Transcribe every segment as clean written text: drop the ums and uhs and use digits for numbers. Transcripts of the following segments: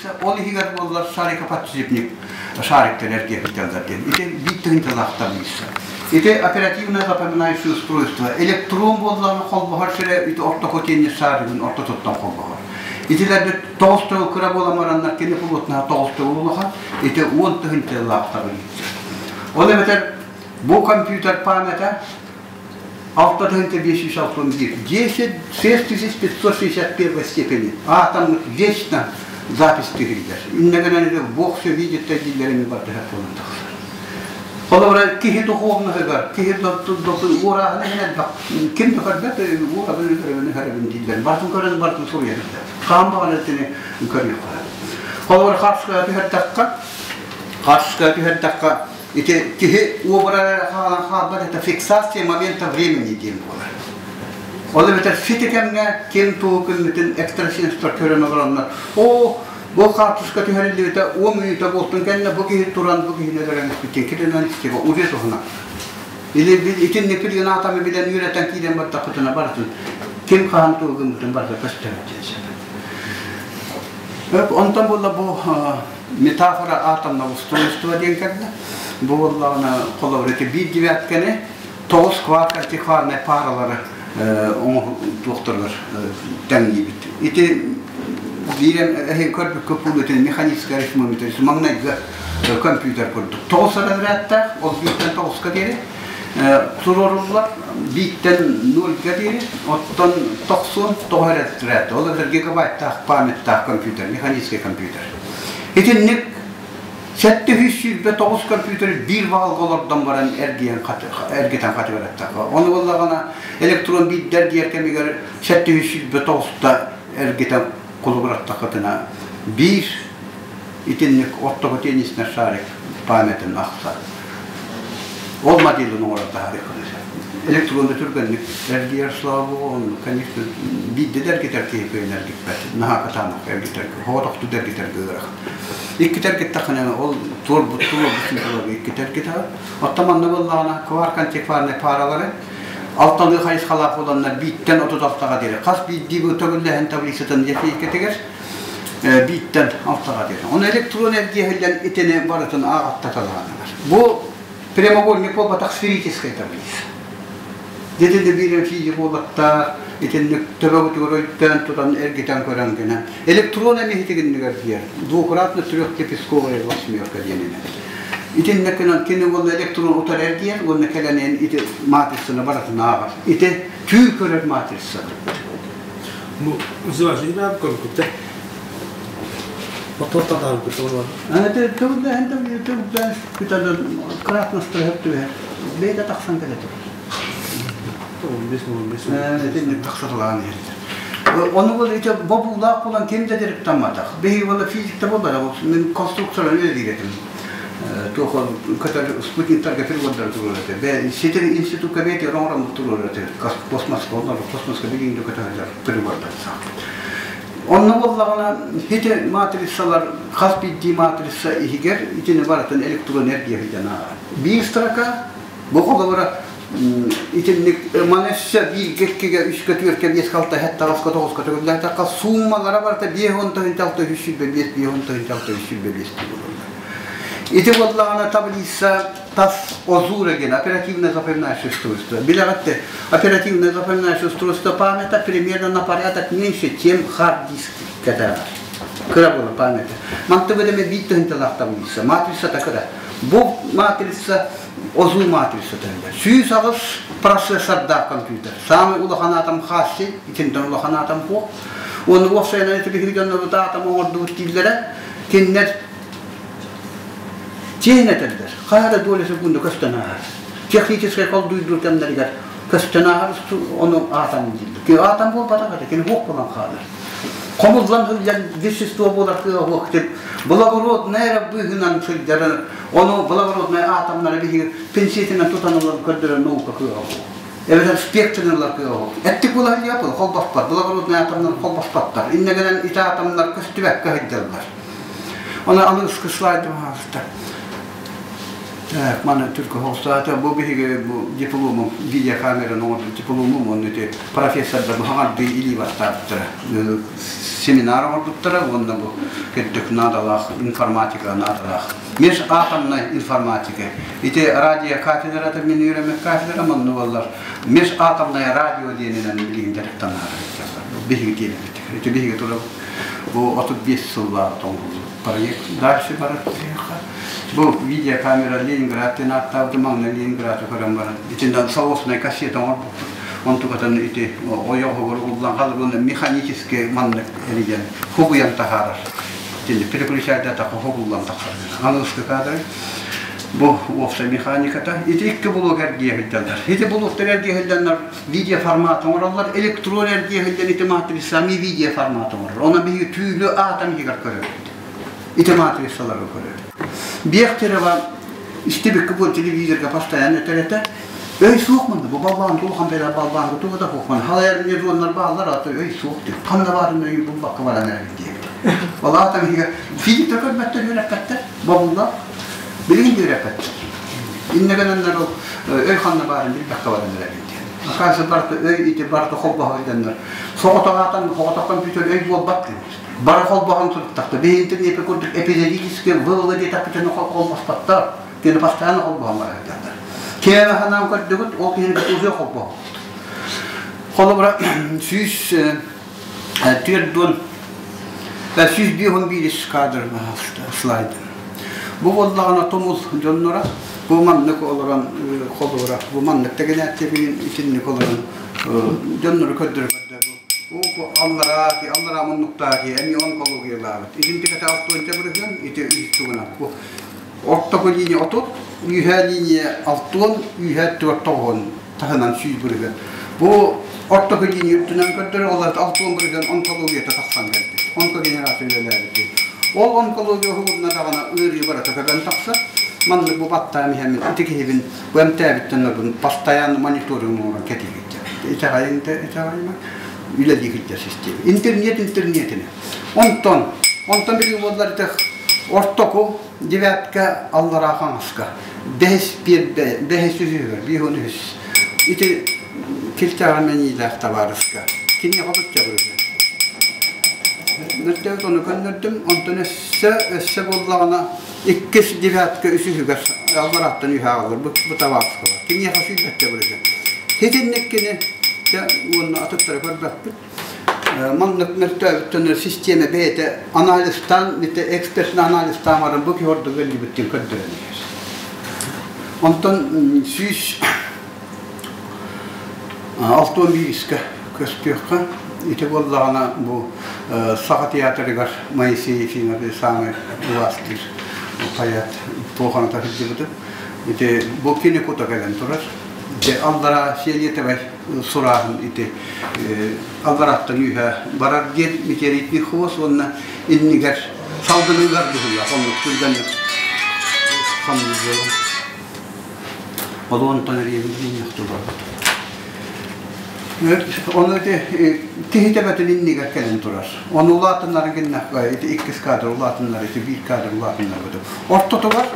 таблица, ол иһигэр буоллар шарикоподшипник шариктар эргиэхтэллэр диэн. Ити биир тыһыынчалаах таблица. Ити оперативное запоминающее устройство. Электрон буоллаҕына холбоһор сирэ ити ортоку теннис шаригын ортотуттан холбоһор. Итилэрбит тоҕус төгүл кыра буолан бараннар кини плотнаһа тоҕус төгүл улахан, ити уон тыһыынчалаах таблица. Ол эбэтэр бу компьютер памята 6561, 10 6561 степени атомных вечно запись түһүллэр. Иннэгэнэн Бог все видит дииллэрин бардыһар буолан тахсар. Холобура, киһи духовныһыгар, киһи уорааһына иһин элбэх, ким да көрбөт, уорабын өлөрөбүн, өһөрөбүн дииллэр. Барытын көрөн, барытын суруйар. Хаан баҕар этини көрүөххэ. Холобура, харчыга түһэрдэххэ, харчыга түһэрдэххэ, Ити киһи уобара хаалан хаалбат это фиксация момента времени диэн буолар. Ол эбэтэр сити кэмҥэ ким тугу күммүтүн экстрасенстар көрөн олороннор, оо, бу хаартыска түһэриллибитэ уон мүнүүтэ буолтун кэннэ бу киһи туран бу киһини өлөрөн испитин киринэн истигэ уже туһунан. Или итинник билигин атамы билэн үөрэтэн киирэн бардахпытына барытын ким хаһан тугу гыммытын барыта көстөр диэн сөп. Онтон буолла бу метафора атомного устройства диэн кэллэ. Бу буоллаҕына холобур ити биир девятканы тоҕус кварк антикварнай паралары туохтарыгар тэҥниибит. Ити биир эһин көрбүккэ пулютин механическай арифмометр маҥнайгы компьютер курдук. Тоҕус разрядтаах, ол бииртэн тоҕуска диэри туруоруллар, бииртэн нольга диэри, оттон тохсуон тоҕо разряд, ол эбэтэр гигабайттаах памяттаах компьютер, механический компьютер. Итинник 729 компьютер биир баалга олордон баран эргийэн эргитэн хатыгыраттаха. Ону буоллаҕына электрон биирдэр диэр кэмигэр 729-та эргитэн кулугураттахытына биир итинник ортоку теннисный шарик памятын ахса. Ол моделин оҥорон таһаарыаххына сөп. Электронда түргэнник эргийэр, слава богу, оннук, конечно, биирдэ да эргитэр киһи кыайан эргиппэт. Наһаа кытаанах эргитэргэ, соҕотохтуу да эргитэргэ ыарахан. Иккитэ эргиттэххинэ, ол туорбут туруорбут цифрлары иккитэ эргитэҕин. Оттон манна буоллаҕына, кварк антикварнай паралары алталыы хайысхалаах буоланнар бииртэн 36-ҕа диэри хас биирдии бу төгүллэһин таблицатын ячейкэтигэр бииртэн алтаҕа диэри. Ону электрон эргиэһиллэн итини барытын ааҕаттаталааннар. Бу прямоугольник буолбатах сферическая таблица. Дитинде биир физик буолаттаар, итинник төбөгүтүгэр өйдөөн тутан эргитэн көрөн гынан электрон эмиһитигиннигэр диэр двукратно трехлепестковая восьмерка диэнинэн. Итинник гынан кини уонна электрон утар эргиэр уонна кэлэн ити матрицаны барытын ааҕар. Ити түү көрөр матрица. Бу зважина көрбүттэ. Мотор татарбыт олор. Это төгүллэһэн төгүллэһэн бүтэн кратностар түһэр. Бэйдэ тахсан кэлэ турар. 15 15. Итинник тахсарлаан иһэрдэр. Ону бол ити бобуулаах буолан ким да дьарыктамматах. Биһиги буола физикта буоллара, мин конструктор үлэлиир этим. Туох көтөр спутниктарга прибордары туруор этэ. Ситер институтка бэйти оҥороммут туруор этэ. Космоска, онно космоска билигин да көтөллөр прибордар. Онно буоллаҕына ити матрицалар хас биирдии матрица иһигэр итини барытын электроэнергия сылдьан ааҕар. Биир строка бу холобура итинник маны өссө бииргэ, иккигэ, үскэ, түөркэ, биэскэ, алта, сэттэ, аҕыска, тоҕуска төгүллээтэххэ сууммалара барыта 50 6 325, 50 6 325 буолаллар. Ити буоллаҕына таблица тас ОЗУРа диэн оперативное запоминающее устройство. Билэҕит оперативное запоминающее устройство памята примерно на порядок меньше, чем хард-диск кэтээҕэр. Кыра буола памята. Мантыгы деме биир тыһынталаах таблица. Матрица кыра. Бу матрица ОЗУ матрица тыһында. 108 процессордаах компьютер. Самый улахан атом хасси, итинтэн улахан атом хуох. Оны уопсайынан ити биһиги дьоннорбут атом оҥордубут дииллэрэ. Кинилэр Чиэһин этэллэр, хайа да доля секунда көстөн ааһар. Техническэй холдуйдуур кэмнэригэр көстөн ааһар ону атом дииллэр. Ки атом буолбатах этэ, кини хуох буолан хаалар. Хомуллан сылдьан вещество буолар кыаҕа суох тип благороднай эрэ быыһынан сылдьарын, ону благороднай атомнары биһиги пинцетинэн тутан ылан көрдөрөр наука кыаҕа суох. Эбэтэр спектрин ылар кыаҕа суох. Эттик буолар диэп холбоспот, благороднай атомнар холбоспоттор. Иннэ гынан ити атомнар көстүбэккэ сылдьаллар. Оны аныгыскы слайдым ааста. Так, маны түркө хоҕустаата бу биһиги бу дипломум видеокамераны оҥорбут дипломум уонна ити профессордар бу хаҥардыы илии баттаабыттара семинар оҥорбуттара уонна бу кырдьык наадалаах информатика наадалаах межатомная информатика ити радио кафедрата мин үөрэммит кафедра манна буоллар межатомное радио диэнинэн билигин дьарыктанар биһиги диэбиппит ити биһиги турабыт бу 35 сыллаах тоҥуллубут проект дальше барар Бу видеокамера Ленинград диэн ааттаабыты маҥнай Ленинграды көрөн баран итиннэ соуснай кассета оҥорбуппут. Онтукатын ити ойоҕоһугар угуллан хаалар уонна механически маннык эрийэн хубуйан таһаарар. Итинник переключайдатахха хобуллан тахсар. Аныгыскы кадры бу уопсай механиката. Ити икки блок эргийэ сылдьаллар. Ити блоктар эргийэ сылдьаннар видеоформат оҥороллор. Электрон эргийэ сылдьан ити матрица сами видеоформат оҥорор. Онон биһиги түүлү атом иһигэр көрөбүт. Ити матрицалары көрөр. Бехтерева истибикки бу телевизорга постоянно этэр этэ. Өй суох мында, бу балбаан туохан бэлэ балбаанга туга да суох мында. Халайар нервоннар бааллар, аты өй суох дип. Ханна баарын өйү булбакка баран эрэр диэбит. Ол аата биһиги физиктер көрбөттөр үөрэппэттэр, бобулла. Билигин үөрэппэттэр. Иннэ гынаннар ол өй ханна баарын билбэккэ баран эрэр диэн. Оказывается, барыта өй ити барыта холбоһо илдэннэр. Соҕотох аатан соҕотох компьютер өй буолбат диэн. Бары холбоһон туруттахта. Биһинтин эпи курдук эпизодически выводы диэтэхпитинэ холбоспоттор. Кини постоянно холбоһон барар Киэбэ санаан көрдүгүт, ол киһини уже холбоһон. Холобура 104 105 кадр слайд. Бу буоллаҕына тумул дьонноро бу маннык олорон холобура бу маннык тэгинээччи билин итинник олорон дьоннору көрдөрө Бу аллараа аллараа муннуктаах эмиэ онкологиялаабыт. Итинтикэтэ алтыанча бырыһыан ити үс тугунан. Бу ортоку линия 30, үөһээ линия 60, үөһээ 49 таһынан 100 бырыһыан. Бу ортоку линия үрдүнэн көрдөрөр, ол 60 бырыһыан онкологията тахсан кэлбит. Онкогенератор үлэлээбит. Ол онкология уһугунна даҕаны ыарыы барыта көбөн тахсар. Маннык бу баттаан иһэммин ити киһибин бу эмтээбиттэн ылбын постоянно мониторинг оҥорон кэтиибит. Итэҕэйиҥ да итэҕэйимэҥ үлэлии сылдьар систиэмэ. Интернет интернетинэ. Онтон, онтон билигин буоллар ити ортоку девятка аллараа хаҥаска бэһис пиэрбэ бэһис үһүгэр 53 ити килтээҕи мэниилээх табаарыска киниэхэ бучча бырыһыан. Нөртөөт ону көннөрдүм, онтон өссө өссө буоллаҕына иккис девятка үсүһүгэр алларааттан үһэ аҕалар бу, бу табаарыска бар. Киниэхэ сүүрбэттэ бырыһыан. Итинник кини дьэ уонна атыттары көрбөппүт. Маннык мөлтөөбүттэн систиэмэ бэйэтэ анализтаан, ити экспертный анализтаан баран бу киһи ордук өллүбүттэн көрдөрөн иһэр. Онтон 161-искэ көстүөххэ. Ити буоллаҕына бу Саха театрыгар Моисей Ефимов саамай убаастыыр поэт туоханата сылдьыбытым. Ити бу кини кута кэлэн турар. Ити аллара фиолетовай сурааһын ити аллараттан үөһэ барар диэн метеоритный хвост уонна иннигэр салгыныгар быһыылаах оннук түргэнник хамныы буолан. Ол онтон эриэбин билиниэх Ону ити киһи төбөтүн иннигэр кэлэн турар. Ону улаатыннары гыннахха ити иккис кадр улаатыннар, ити биир кадр улаатыннар Ортотугар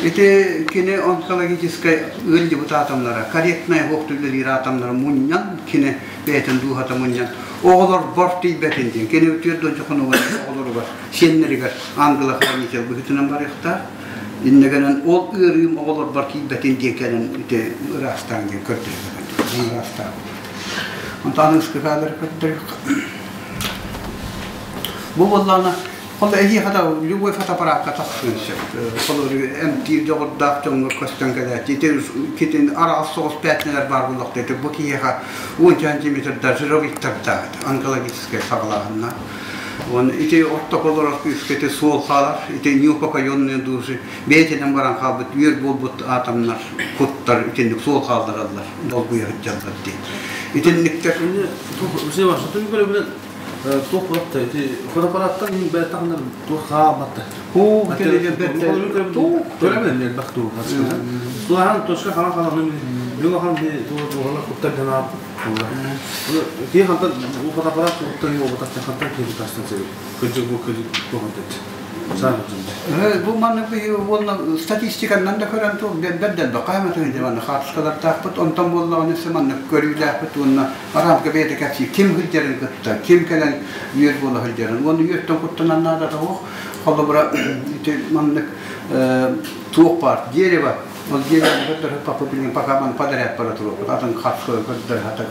ити кини онкологическай ыалдьыбыт атомнара, корректнай оһох үлэлиир атомнара мунньан, кини бэйэтин дууһата мунньан, оҕолор бор тиийбэтин диэн, кини 40 хонугар оҕолоругар, сиэннэригэр ангелохранитель быһыытынан барыахтаах. Иннэ гынан ол ыарыым оҕолорбор киирбэтин диэн кэлэн ити ыраастаан диэн көрдөһөбүн. Ыраастаан. Онтон аныгыскы каадыр көрдөрүөх. Бу буоллаҕына ол эһиэхэ да любой фотоаппараакка тахсыан сөп. Холобур эмтиир дьоҕурдаах дьоҥҥо көстөн кэлээччи. Ити китин араас соҕус пятнэлэр баар буоллахтар. Ити бу киһиэхэ 10 сантиметрдаах жировиктардаах онкологическай саҕалааһынна. Уонна ити ортоку олорор күүскэ ити суол хаалар, ити неупокоенные души бэйэтинэн баран хаалбыт үөр буолбут атомнар, куттар итинник суол хааллараллар, долгуйа сылдьаллар диэн. Итинниктэр Туох буолта ити фотоаппараттан бэттахна туох хаалбатта. Хуу Көрөмөн элбэх туу. Туахан точка хала хала бүгүн хан би туу туохала куттар жанаа. Кии хантан бу фотоаппарат туттан буолбатах хантан киһи тастан сөбү. Кырдьык бу кырдьык туохантан. Бу маннык уонна статистиканнан да көрөн тыл бэрдэлбэ хааматын манна хаартыскалардаахпыт, онтон буоллаҕына өссө маннык көрүүлээхпит уонна араамка бэйэтэ кэпсиир ким сылдьарын кытта, ким кэлэн үөр буола сылдьарын. Уонна үөртэн куттанан наадата суох. Холобура, ити маннык туох баар, дерево. Ол дерево көрдөрө папа билигин пока ман подряд бара туруохпут. Атын хапсы көрдөрө хата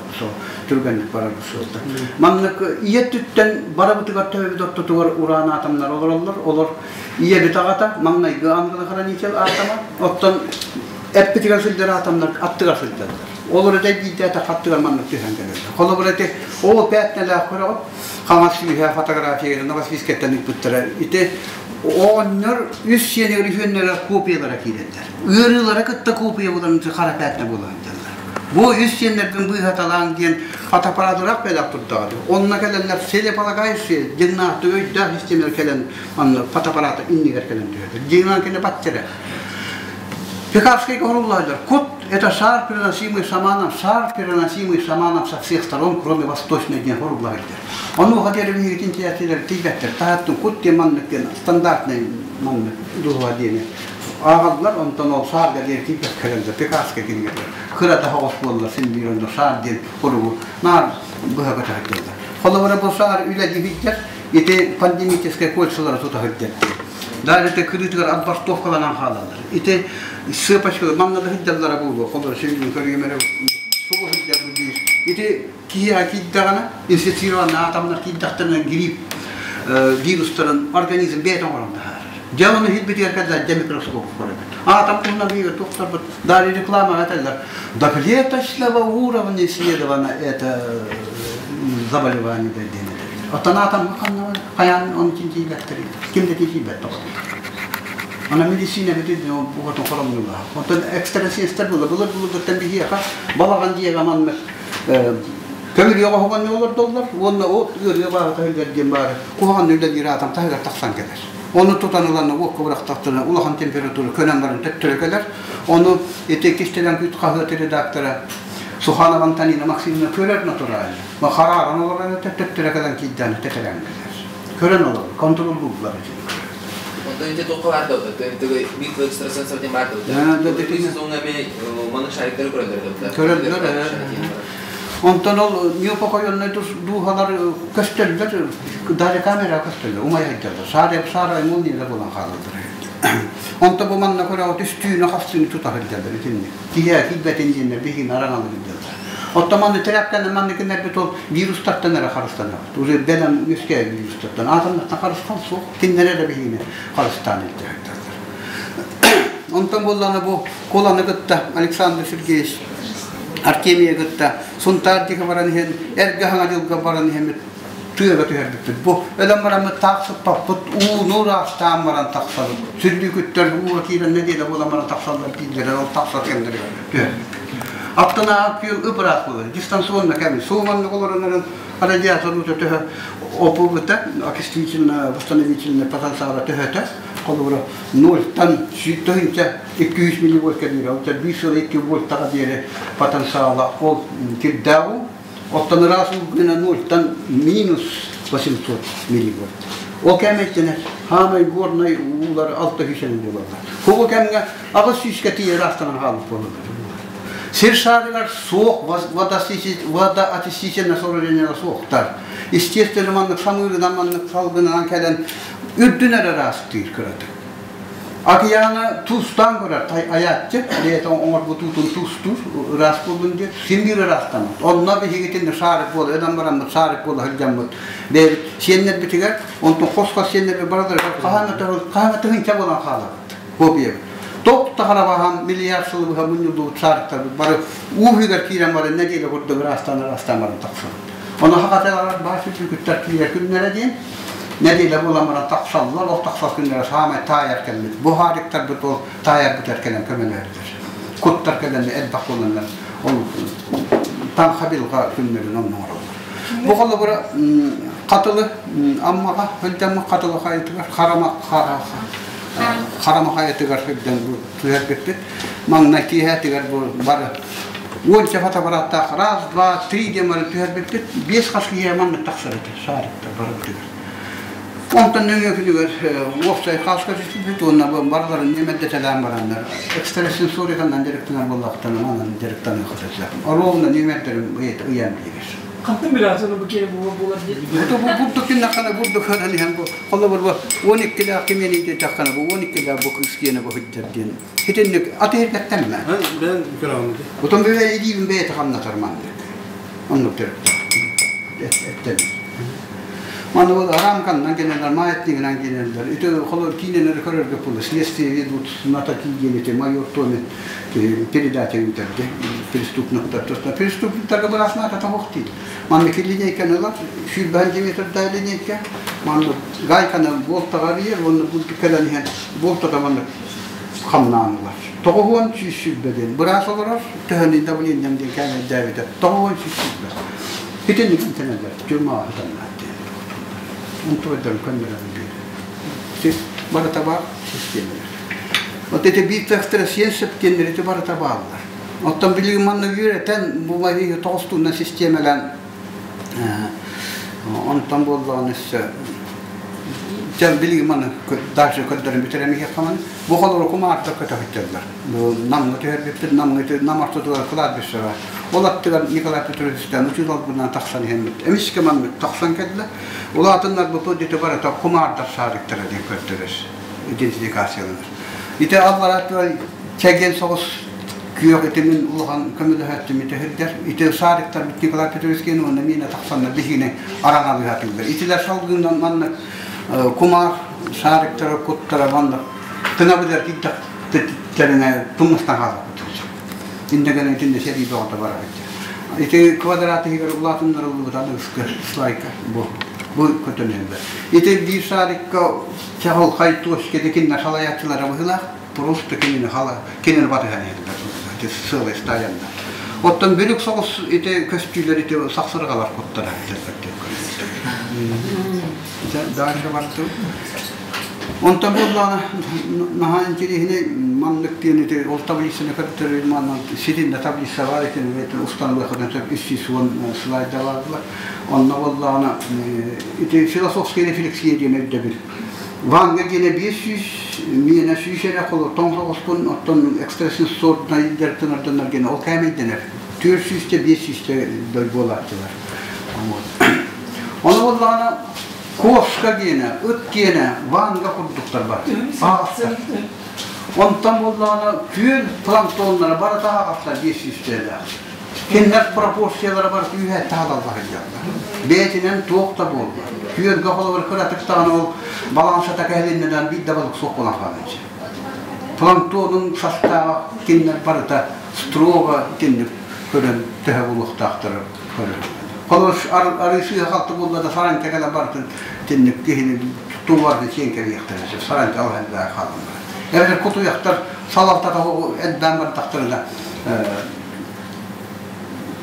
түргэнник барар суолта. Маннык ийэ өттүттэн барабытыгар төбөбүт ортотугар ураан атомнар олороллор. Олор ийэбит аҕата маҥнайгы ангелохранитель атома, оттон эппитигэр сылдьар атомнар аттыгар сылдьаллар. Олор этэ биирдээтэ аттыгар маннык түһэн кэлэллэр. Холобур ити ол пятнэлээх көрөҕүт, хаҥас сүүһэ фотография Новосибирскайтан ыыппыттара. Ити оҕонньор үс сиэнигэр үһүөннэрэ копиялара киирэллэр. Ыарыылара кытта копия булан хара пятна буола сылдьаллар. Бу үс сиэннэрбин быыһаталаан диэн фотоаппаратурах бэлэх турдаҕа. Онно кэлэннэр целеполагающие дьиҥнаахтык өйдөөх системалар кэлэн манна фотоаппарата иннигэр кэлэн түһэллэр. Дьиҥнээн кини баччара. Пекарскайга хоруллааллар. Кут – это шар, переносимый шаманом, шар, переносимый шаманом со всех сторон, кроме восточной диэн хоруллар. Ону хотели биһигитин тиятилер тиийбэттэр. Таһаттын кут диэн маннык диэн стандартный маннык дууһа диэни ааҕаллар, онтон ол саарга диэн тиийбэт кэлэллэр. Пекарскай кинигэтигэр. Кыра таһаҕас буолла син биир онно саар диэн хоругу наар быһа көтөһүллэр. Холобура бу саар үлэлиибиттэр ити пандемическай кольцалары тута сылдьар. Даже ити кырыытыгар отбортовкаланан хаалаллар. Ити сыпочка манна да сылдьаллара буолуо. Холобура сүрүн көрүөм эрэ субу сылдьар бу биир. Ити киһиэхэ киирдэҕинэ, инфицированный атомнар киирдэхтэринэ грипп вирустарын организм бэйэтэ оҥорон таһаарар. Дьэ ону иһитбитигэр кэллэр дьэ микроскоп көрөбүт. Атом туһунан биир тухтарбыт даже реклама этэллэр. До клеточного уровня исследовано это заболевание диэн этэллэр. Оттон атом ханна хайаан оны чинчийбэттэр ким да чинчийбэт тоҕо. Ана медицина бити бугатын хоромнула. Оттон экстрасенстер була былыр былыргыттан биһиэхэ балаҕан дьиэҕэ маннык көмүрүөҕэ оһоҕонньу олордоллор уонна от ыарыа баара таһыгар диэн баара куһаҕан үлэлиир аатам таһыгар тахсан кэлэр. Ону тутан ылан уокка бырахтахтарына улахан температура көнөн баран төттөрү кэлэр. Ону ити кистэлэҥ күт хаһыат редактора Суханова Антонина Максимовна көрөр натурально. Харааран олорон төттөрү кэлэн киирдээн тэтэрэн кэлэр. Көрөн олорор, контроллууллар ити. Онтон ити туохха баар да битва экстрасенсов диэн баар да сезоҥҥа эмиэ маннык шариктары көрөллөр да Көрөллөр. Онтон ол неупокоенный дууһалар көстөллөр, даже камера көстөллөр, умай сылдьаллар. Саарай саарай молниялар буолан хаалаллар. Онто бу манна көрөҕүт үстүүнү хастыыны тута сылдьаллар итинник. Киһи киирбэтин диэннэр биһигини араҥалыы сылдьаллар. Оттон манны тряпканы манныкыннарбыт ол вирустартан эрэ харыстанабыт. Уже бэлэм үөскээбит вирустартан. Атомнартан харыстан суох. Кинилэр эрэ биһигини харыстаан илдьэ сылдьаллар. Онтон буоллаҕына бу Куланы кытта Александр Сергеевич Артемия кытта Сунтаар диэки баран иһэн эргэ хаҥа дьылга баран иһэммит тыаға түһэрбиппит. Бу өлөн бараммыт таахсыппаппыт ууну ыраастаан баран тахсабыт. Сүрдүүкүттэр ууга киирэн нэдиэлэ буолан баран тахсаллар дииллэр, ол тахсар кэмнэригэр түһэрбиппит. Аттынааҕы күөл ып-ыраас буолар. Дистанционно кэм сууманнык олорон эрэн радиатор уута төһө опубута окислительно восстановительный потенциала төһөтө холобура нольтан тыһыынча 200 милливольт кэлиирэ ол 1,2 вольтаҕа диэри потенциала ол кирдээҕи оттон ыраас уугуна нольтан минус 800 милливольт ол кэмэттэнэ хаамай горнай уулар 600 буолаллар бу кэмҥэ 800-ка тиийэ ыраастанан хаалбыт буолаллар Сир шарыгар суох водоочистительное сооружение суохтар. Естественно, маннык самыырынан, маннык салгынынан кэлэн үрдүн эрэ ыраастыыр кыратык. Океана туустаан көрөр, айааччы, бэйэтэ оҥорбут уутун туустуур, ыраас буоллун диэн, син биир ыраастаммыт. Онно биһигитин шарик буола, өлөн бараммыт, шарик буола сылдьаммыт. Бэйэбит сиэннэрбитигэр, онтон хос-хос сиэннэрбит бараларыгар хаһан тыһыынча буолан хаалабыт. Копия. Топ тахарабаһан миллиард сылы быһа мунньуллубут шариктарбыт бары уу иһигэр киирэн баран нэдиэлэ курдук ыраастаан ыраастаан баран тахсабыт. Ону хахаталар баар сүрдүкүттэр киирэр күннэрэ диэн нэдиэлэ буолан баран тахсаллар, ол тахсар күннэрэ саамай таайар кэммит. Бу шариктарбыт ол таайарбытыгар кэлэн көмөлөһөллөр. Куттар кэлэн элбэх буоланнар ол таҥха билҕа күннэрин онно оҥороллор. Бу холобура Хатылы Аммаҕа сылдьаммыт Хатылы хайытыгар Харама Харама хайатыгар сылдьан бу түһэрбиппит. Маҥнай киэһээтигэр бу бары уонча фотоаппараттаах раз, два, три диэн баран түһэрбиппит. Биэс хас киһи маннык тахсар этэ, шариктар барыбытыгар. Онтон нөҥүө күнүгэр уопсай хааска түспүппүт уонна барыларын ньүмэрдэтэлээн бараннар экстрасенсориканан дьарыктанар буоллахтарына манан дьарыктаныахха сөп. Оруолунан ньүмэрдэрин ыйан биэрэр. Хантан билээсин бу киһи буолар диэн? Бу бурдук киннаххана бурдук ханан иһэн бу холобур бу 12-лээх кимиэни диэтэххинэ бу 12-лээх бу кыыс киэнэ бу сылдьар диэн. Итинник атыыргаттан мэ. Бэйэн көрөҕүн дии. Утон бэйэ илиибин бэйэтэ хамнатар маннык. Оннук төрүттэр. Эттэн. Манна ол рамканнан кэлэллэр, маятнигынан кэлэллэр. Ити холор киинэлэри көрөргө буолла. Следствие ведут на такие диэн ити майор Томин передача ыытар преступниктар. Преступниктарга быраас наата тоһох диир. Манна линейканы ылар, 120 метрдаах линейка. Манна гайканы буолтаҕа арыйар, уонна кэлэн иһэн буолтата манна хамнаан ылар. 920 диэн быраас олорор, төһөнүй давлением диэн кээмэйдээбитэ. 920. Итинник итинэлэр тюрьмаҕа сытаннар диэн. Онтуойдарын көннөрөн биэрэр. Сис барыта баар систиэмэлэр. Вот эти биир экстрасенсов диэннэр ити барыта бааллар. Оттон билигин манна үөрэтэн бу тоҕус туунна систиэмэлээн онтон буоллаҕына өссө дьэ билигин маны дальше көрдөрөн бүтэрэн иһиэххэ бу холоруку маартар көтөхүттэллэр. Бу Намҥа түһэрбиппит, Намҥа Нам ортотугар кладбище бар. Ол аттыгар Николай Петровичтан учууталбынан тахсан иһэммит. Эмискэ маннык тахсан кэллэ. Улаатыннарбыт дьэ барыта кумаардар саарыктара диэн көрдөрөр. Идентификацияланар. Ити алларааттыгар чэгиэн соҕус күөх итимин улахан көмөлөһөөттүм ити сирдэр. Ити саарыктарбыт Николай Петровичкин уонна миэнэ тахсаннар биһигини араҥалыһатыллар. Итилэр салгыынан маннык кумаар саарыктара куттара маннык тыҥабыгар киирдэхтэринэ тумустан хаалбыт. Иннэгэн итиннэ сэрии бөҕөтө барар Ити квадрат иһигэр улаатыннарыллыбыт аныгыскы слайка бу. Бу көтөн иһэллэр. Ити биир саарыкка чаҕылхай туос кинини салайааччылара быһыылаах, просто кинини хала кинини батыһан иһэллэр. Ити сыалай стаянна. Оттон бүлүк соҕус ити көстүүлэр ити сахсырҕалар куттара иһэллэр диэн көрүҥ. Дальше бардым. Онтон буоллаҕына наһаа интэриэһинэй маннык диэн ити ол таблицаны көрдөрөр манна ситиннэ таблица баар итини бэйэтин устан ылыаххытын сөп 310 слайда бааллар. Онно буоллаҕына ити философская рефлексия диэн өйдөбүл. Ванга диэнэ 500, миэнэ 100 эрэ холу тоҥ соҕуспун, оттон экстрасенсорнай дьарыктанарданнар диэн ол кээмэйдэнэр. 400-те 500-те буолааччылар. Ону буоллаҕына Кошка диэнэ, ыт диэнэ ванга курдуктар бар. Аҕастар. Онтон буоллаҕына күөл планктоннара барыта аҕастар 500 тыһынаах. Кинилэр пропорциялара барыта үһэ таһалалла сылдьаллар. Бэйэтинэн туох да буолла. Күөлгэ холобур кыратык даҕаны ол балансата кэһилиннэ биир да балык суох буолан хаалан Планктонун састааҕа кинилэр барыта строго итинник көрөн төһө буолуохтаахтара көрөр. Холобур арыы сыыһа-халты буолла да саранча кэлэн барытын итинник киһини тулуарга сиэн кэбиһиэхтэрэ сөп. Саранча ол элбэҕи хаалан барар. Эбэтэр кутуйахтар салалтата элбээн бардахтарына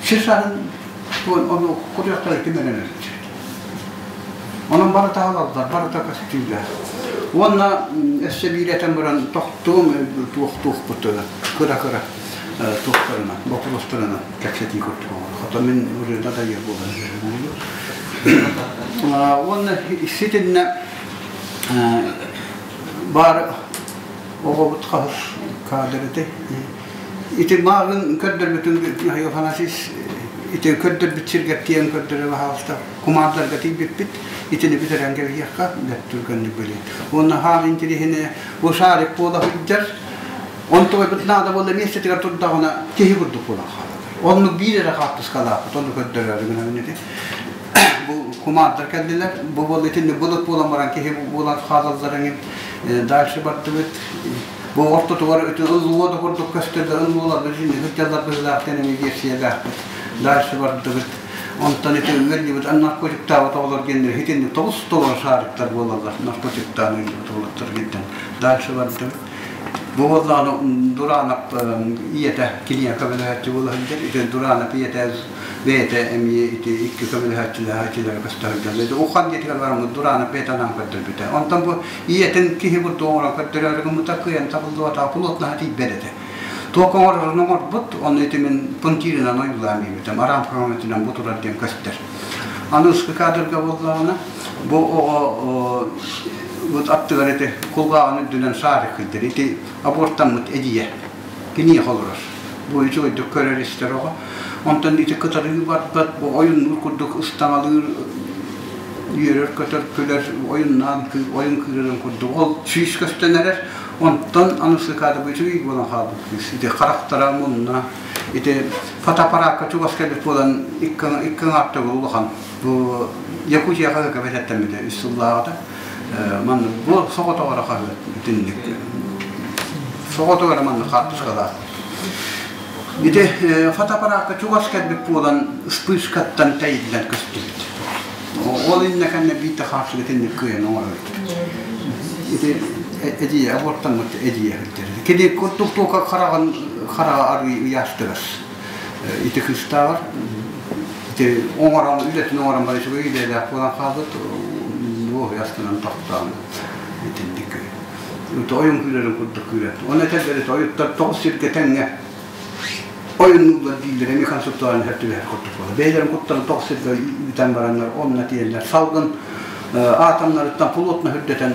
сир саһын ону кутуйахтары ким эрэнэр Онон барыта аһалаллар, барыта көстүүлэр. Уонна өссө биир этэн баран тохтуом туох-туохпут кыра-кыра туохтарынан, боппуруостарынан кэпсэтии курдук оҥорор. Хото мин уже надоел буолан Уонна ситиннэ баар оҕобут хаһыс кадр этэй. Ити мааҕын көрдөрбүтүн Михаил Афанасьевич ити көрдөрбүт сиргэр тиийэн көрдөрө баһаалыста кумаардарга тиийбиппит итини бүтэрэн кэбиһиэххэ бэрт түргэнник били. Уонна хаан интириэһинэ бу шарик буола сылдьар онтугайбыт наада буолла миэстэтигэр турдаҕына киһи курдук буолан хаалар. Оннук биир эрэ хаартыскалаахпыт ону көрдөрөөрү гынабын ити. Бу кумаардар кэллилэр. Бу буолла итинник былыт буолан баран киһи буолан хаалаллар эҥин. Дальше бардыбыт. Бу ортотугар ити ыллуо да курдук көстөллөр, ыллуолар итинник сылдьаллар быһыылаах диэн эмиэ версиялаахпыт. Дальше бардыбыт. Онтон ити ыалдьыбыт наркотиктаабыт оҕолор диэннэр итинник тоҕус толору шариктар буолаллар наркотиктаан ыалдьыбыт уолаттар диэн. Дальше бардыбыт. Бу буоллаҕына Дуранов ийэтэ киниэхэ көмөлөһөөччү буола сылдьар. Ити Дуранов ийэтэ бэйэтэ эмиэ ити икки көмөлөһөөччүлээх итилэрэ көстө сылдьаллар. Ити Ухан диэтигэр бараммыт Дуранов бэйэтэ анаан көрдөрбүтэ. Онтон бу ийэтин киһи курдук оҥорон көрдөрөөрү гыммыта кыайан табыллыбатаҕа плотноһа тиийбэт этэ. Туох оҥорорун оҥорбут, ону ити мин пунктирынан ойуулаан биэрбитим. Араамка көмөтүнэн бу турар диэн көстөр. Аны ыскы кадрга буоллаҕына, Бу оҕо вот аттыгар ити кулгааҕын үрдүнэн саарык кыйдыр. Ити абортаммыт эдийэ. Киниэхэ олорор. Бу үчүгэйдик көрөр-истэр оҕо. Онтон ити кытарыы барбат, бу ойуннуур курдук ыстаҥалыыр, үөрэр-көтөр, күлэр, ойуннаан, ойун кыырарын курдук. Ол сүүс көстөн эрэр. Онтон аны сыкаада бу үчүгэй буолан хаалбыт кыыс. Ити харахтара мунна, ити фотоаппараакка чугас кэлбит буолан икки икки аҥаартыгы улахан. Бу Якутияҕа кэбэтэттэммитэ үс сыллааҕыта. Манна бу соҕотоҕо эрэ хаһыат итинник. Соҕотоҕо эрэ манна хаартыскалаах. Ити фотоаппараакка чугас кэлбит буолан вспышкаттан тэйиллэн көстүбүт. Ол иннэ кэннэ биирдэ хаартыска итинник кыайан оҥорор Ити эдьиийэ абортаммыт эдьиийэ сылдьар. Кини курдук туока хараҕын хараҕа арыый ыйаастыгас. Ити кыыстааҕар ити оҥорон үлэтин оҥорон баран үчүгэй идэлээх буолан хаалбыт уоһуйастынан тохтоон итинник ойун күүрэрин курдук күүрэр. Оны этэллэр ойуттар тоҕус сиргэ тэҥҥэ ойуннуллар дииллэр эмиэ концептуальный түбэһэр курдук буолар. Бэйэлэрин куттарын тоҕус сиргэ үтэн бараннар онно тиийэллэр. Салгын атомнарыттан плотно үрдэтэн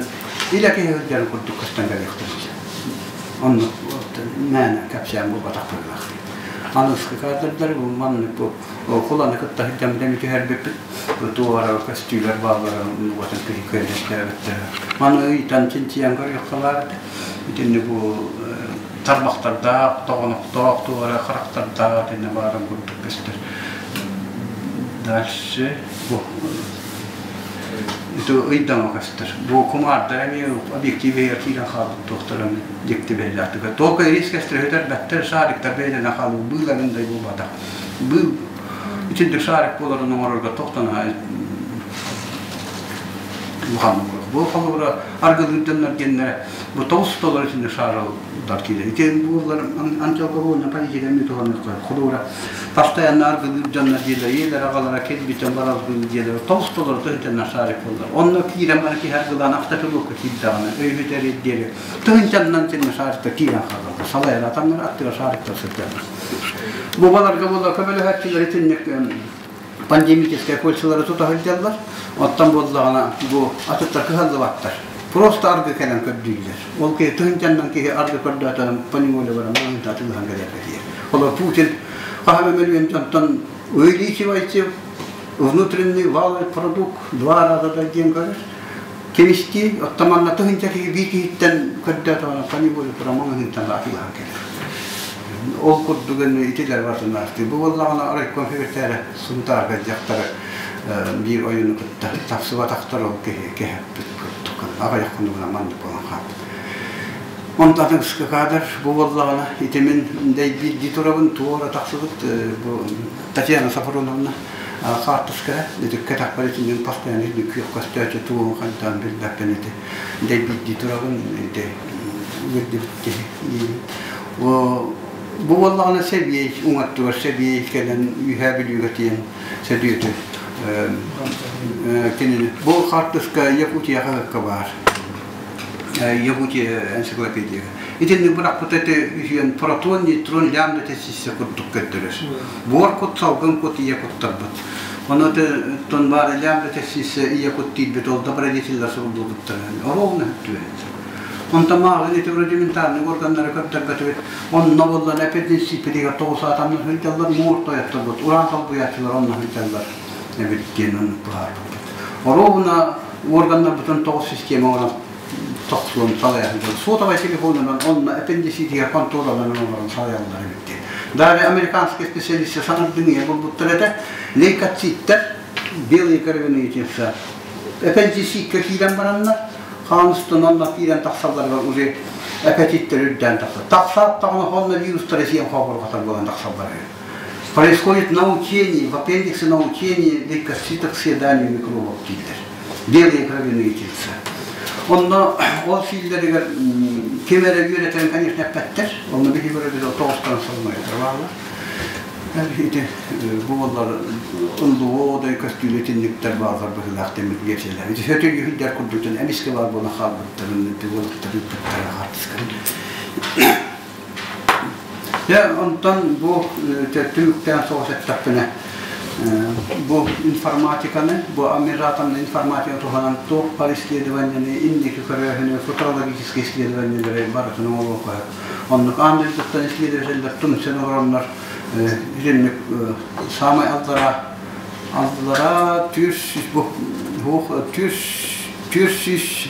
илэ киһи үрдэрин курдук көстөн кэлиэхтэрин сөп. Оннук мээнэ кэпсээн буолбатах быһыылаах. Аныгыскы кадрдар бу маннык бу куланы кытта сылдьан түһэрбиппит туора көстүүлэр бааллара уотун киһи кыайдаттаабыттара. Маны ыйтан чинчийэн көрүөххэ баар этэ. Итинни бу тарбахтардаах, тоҕонохтоох туора харахтардаах итиннэ баарын курдук көстөр. Дальше бу ити ыйдаҥа көстөр. Бу кумаардар эмиэ объективигэр киирэн хаалбыт туохтарын дьикти бэйэлээхтик. Только риск өстөрөһүтэр шариктар бэйэлэрин хаалыы быыларын да буолбатах. Быыл итинник шарик буоларын оҥорорго тохтон улахан Бу холобура аргылыырданнар диэннэрэ бу тоҕус толору итинник шааралдар киирэр. Ити буоллар антиалкогольная политика эмиэ туһаныахтаах. Холобура постоянно аргылыыр дьоннор диэлэр, ийэлэр аҕалара кэлбитин баралгыы диэлэр тоҕус толору тыһыынчаннар шарик буоллар. Онно киирэн баран киһи аргылаан автопилотка киирдэҕинэ өйүтэр диэри тыһыынчаннан синнэ шариктар киирэн хаалаллар. Салайар атамнар аттыгар шариктар сылдьаллар. Бу баларга буолла көмөлөһөөччүлэр итинник пандемическай кольцалары тута сылдьаллар. Оттон буоллаҕына бу атыттар кыһаллыбаттар. Просто аргы кэлэн көрдүүллэр. Ол киһи тыһыынчаннан киһи аргы көрдөөтөҕүн поневоле баран атыылаһан кэлэргэ тиийэр. Олор Путин хаһан мөлүйүөн дьонтон увеличивайте внутренний валовый продукт два раза да диэн көрөр. Кемистии, оттон манна тыһыынча киһи биир киһиттэн көрдөөтөҕүнэ поневоле туран маҥаһыынтан атыылаһан кэлэр. Ол курдук итилэр барытын Бу буоллаҕына райком секретаря Сунтаарга дьахтары биир ойууну кытта тапсыбатахтар ол киһи кэһэппит курдук аҕыйах хонугунан маннык буолан хаалбыт. Онтон кадр бу буоллаҕына ити мин дэйбиирдии турабын туора тахсыбыт бу Татьяна Сафроновна хаартыскара итиккэ тахпар итиннин постоянно күөх көстөөчү тугун хантан билбэппин ити дэйбиирдии турабын ити үөрдүбүт киһи бу буоллаҕына сэбиэй уҥаттыгар сэбиэй кэлэн Үөһээ Бүлүүгэ тиийэн сөдүөтү кинини бу хаартыска Якутия хаһыакка баар Якутия энциклопедияга итинник бырахпыт эти үһүөн протон нейтрон лямбда тесисе курдук көрдөрөр буор кут салгын кут ийэ куттарбыт ону тон баар лямбда тесисе ийэ кут тиийбит ол добродетельлэр суруллубуттар ровно түбэһит Онтон мааҕын ити рудиментарный органнары көрдөрбөтүбүт. Онно буоллар эпидемсийпитигэр тоҕус атамны сылдьаллар, муур тойотторбут, уран солбуйааччылар онно сылдьаллар эбит диэн оннук быһаарбыппыт. Оруобуна органнарбытын тоҕус система оҥорон тохсуон салайа сылдьар. Сотовай телефонунан онно эппендицитигэр хонтуораларын оҥорон салайаллар эбит диэн. Даже американскай специалисты саҥардыҥыйа булбуттар этэ. Лейкоциттэр, белые кровяные тельца, эппендицитка киирэн бараннар, хаан устун онно киирэн тахсалларыгар уже аппетиттэр үрдээн тахсар. Тахсаат даҕаны онно вирустары сиэн хообурҕатар буолан тахсаллар үһү. Происходит научение, в аппендиксе научение лейкоцитов съедания микробов дииллэр. Белые кровяные тельца. Онно ол сииллэригэр ким эрэ үөрэтэрин, конечно, эппэттэр. Онно биһиги көрөбүт тоҕустан солмойдор бааллар. Ити бу буоллар ыллуо да көстүүлүү түннүктэр бааллар быһыылаах дэммит версиялар. Ити сөтөл үһүлдэр курдуктан эмискэ баар буолан хаалбыттарын уолаттар ыыппыттара хаартысканы. Дьэ, онтон бу түмүктээн соҕус эттэхпинэ, Бу информатиканы, бу атомная информатика туһанан туох бар исследованиены, инники көрөөһүнү, футурологическай исследованиелары барытын оҥоруохха. Оннук аан дойдуттан исследователлэр тумсэн олороннор итинник самай аллара аллара 400 бу 400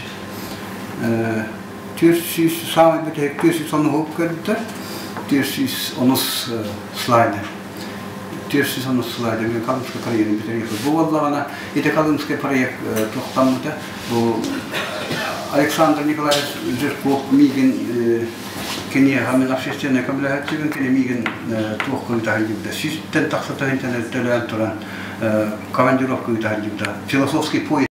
400 самай бүтэһик 410 уһук көрдүтэр 410 слайды 410 слайды мен Колымский проект бүтэрге. Бу буоллаҕына ити Колымский проект туохтаммыта бу Александр Николаевич Жирков миигин киниэхэ мин общественный көмөлөһөччүбүн кини миигин туох кыытаһын дьибдэ сүүстэн тахса тыһыынчаны төлөөн туран командировка ыытаһын дьибдэ философский поезд.